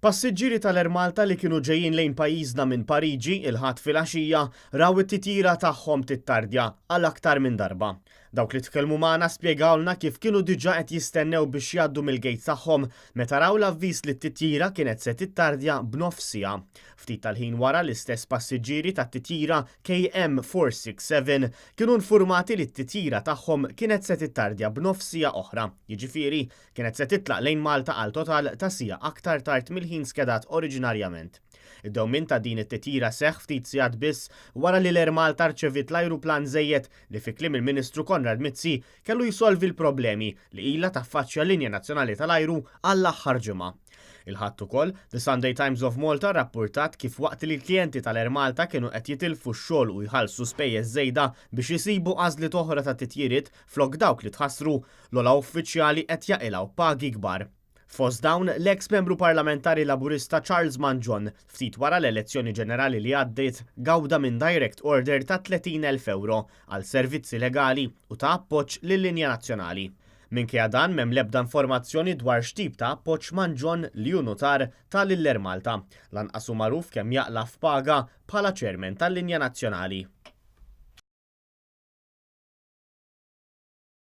Passiġġieri tal-Air Malta li kienu ġejjin lejn pajjiżna minn Pariġi il-Ħadd filgħaxija raw it-titjira tagħhom tittardja għal aktar minn darba. Dawk li tkellmu magħna spjegawlna kif kienu diġà qed jistennew biex jgħaddu mill-gate tagħhom meta raw l-avviż li t-titjira kienet se tittardja b'nofs siegħa. Ftit tal-ħin wara l-istess passiġġieri tat-titjira KM467 kienu nfurmati li t-titjira tagħhom kienet se tittardja b'nofs siegħa oħra, jiġifieri Kienet se titlaq lejn Malta għal total ta' siegħa aktar tard mill-ħin skedat oriġinarjament. Id-dewmien ta' din it-titjira seħħ ftit sigħat biss wara li l-Air Malta rċeviet l-ajruplan żejjed li fi kliem il-Ministru Konrad Mizzi kellu jsolvi l-problemi li ilha taffaċċja l-linja nazzjonali tal-ajru għall-aħħar ġimgħa. Il-Ħadd ukoll, The Sunday Times of Malta rrappurtat kif waqt li l-klijenti tal-Air Malta kienu qed jitilfu x-xogħol u jħallsu spejjeż żejda biex isibu għażliet oħra ta' titjiriet flok dawk li tħassru, L-ogħla uffiċjali qed jaqilgħu pagi kbar. Fost dawn, l-eks Membru Parlamentari Laburista Charles Mangion, ftit wara l-elezzjoni ġenerali li għaddiet, gawda minn direct order ta' 30,000 ewro għal servizzi legali u ta' appoġġ lil-linja nazzjonali. Minkejja dan m'hemm l-ebda informazzjoni dwar x'tip ta' appoġġ Mangion, li hu nutar, ta lil Air Malta. Lanqas hu magħruf kemm jaqla' f'paga bħala chairman tal-linja nazzjonali.